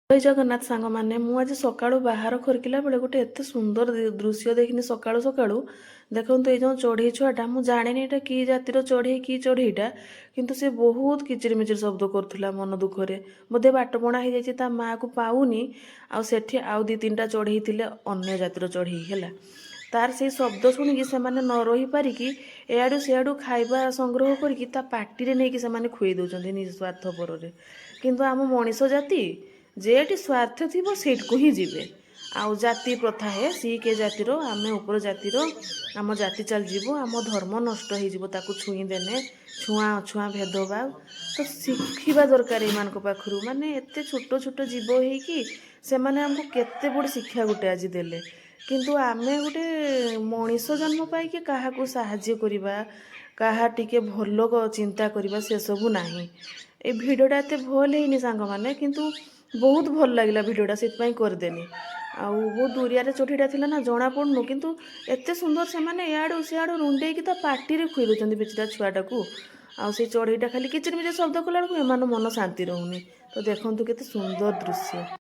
ଜୟ ଜଗନ୍ନାଥ ସାଙ୍ଗମାନେ। ମୁଁ ଆଜି ସକାଳୁ ବାହାର ଖରିକିଲା ବେଳେ ଗୋଟେ ଏତେ ସୁନ୍ଦର ଦୃଶ୍ୟ ଦେଖିନି ସକାଳୁ ସକାଳୁ। ଦେଖନ୍ତୁ, ଏଇ ଯେଉଁ ଚଢ଼େଇ ଛୁଆଟା, ମୁଁ ଜାଣିନି ଏଇଟା କି ଜାତିର ଚଢ଼େଇ, କି ଚଢ଼େଇଟା, କିନ୍ତୁ ସେ ବହୁତ କିଚିରିମିଚିରି ଶବ୍ଦ କରୁଥିଲା ମନ ଦୁଃଖରେ। ବୋଧେ ବାଟବଣା ହେଇଯାଇଛି, ତା ମାଆକୁ ପାଉନି। ଆଉ ସେଠି ଆଉ ଦୁଇ ତିନିଟା ଚଢ଼େଇ ଥିଲେ, ଅନ୍ୟ ଜାତିର ଚଢ଼େଇ ହେଲା। ତାର ସେଇ ଶବ୍ଦ ଶୁଣିକି ସେମାନେ ନ ରହିପାରିକି ଏଆଡ଼ୁ ସିଆଡ଼ୁ ଖାଇବା ସଂଗ୍ରହ କରିକି ତା ପାଟିରେ ନେଇକି ସେମାନେ ଖୁଏଇ ଦେଉଛନ୍ତି ନିସ୍ୱାର୍ଥପରରେ। କିନ୍ତୁ ଆମ ମଣିଷ ଜାତି, ଯେଠି ସ୍ୱାର୍ଥ ଥିବ ସେଇଠିକୁ ହିଁ ଯିବେ। ଆଉ ଜାତି ପ୍ରଥା, ହେ ସିଏ କେ ଜାତିର, ଆମେ ଉପର ଜାତିର, ଆମ ଜାତି ଚାଲିଯିବ, ଆମ ଧର୍ମ ନଷ୍ଟ ହେଇଯିବ ତାକୁ ଛୁଇଁ ଦେନେ, ଛୁଆଁ ଅଛୁଆଁ ଭେଦଭାବ। ତ ଶିଖିବା ଦରକାର ଏମାନଙ୍କ ପାଖରୁ। ମାନେ ଏତେ ଛୋଟ ଛୋଟ ଜୀବ ହେଇକି ସେମାନେ ଆମକୁ କେତେ ବଡ଼ ଶିକ୍ଷା ଗୋଟେ ଆଜି ଦେଲେ। କିନ୍ତୁ ଆମେ ଗୋଟେ ମଣିଷ ଜନ୍ମ ପାଇକି କାହାକୁ ସାହାଯ୍ୟ କରିବା, କାହା ଟିକେ ଭଲ ଚିନ୍ତା କରିବା, ସେସବୁ ନାହିଁ। ଏ ଭିଡ଼ିଓଟା ଏତେ ଭଲ ହେଇନି ସାଙ୍ଗମାନେ, କିନ୍ତୁ ବହୁତ ଭଲ ଲାଗିଲା ଭିଡ଼ିଓଟା, ସେଥିପାଇଁ କରିଦେନି। ଆଉ ବହୁତ ଦୁରିଆରେ ଚଢ଼େଇଟା ଥିଲା ନା, ଜଣା ପଡ଼ୁନୁ। କିନ୍ତୁ ଏତେ ସୁନ୍ଦର ସେମାନେ ଇଆଡ଼ୁ ସିଆଡ଼ୁ ରୁଣ୍ଡେଇକି ତା ପାଟିରେ ଖୁଏଇ ଦେଉଛନ୍ତି ବିଚରା ଛୁଆଟାକୁ। ଆଉ ସେଇ ଚଢ଼େଇଟା ଖାଲି କିଚିରିମିଚିରି ଶବ୍ଦ କଲା ବେଳକୁ ଏମାନଙ୍କ ମନ ଶାନ୍ତି ରହୁନି। ତ ଦେଖନ୍ତୁ, କେତେ ସୁନ୍ଦର ଦୃଶ୍ୟ।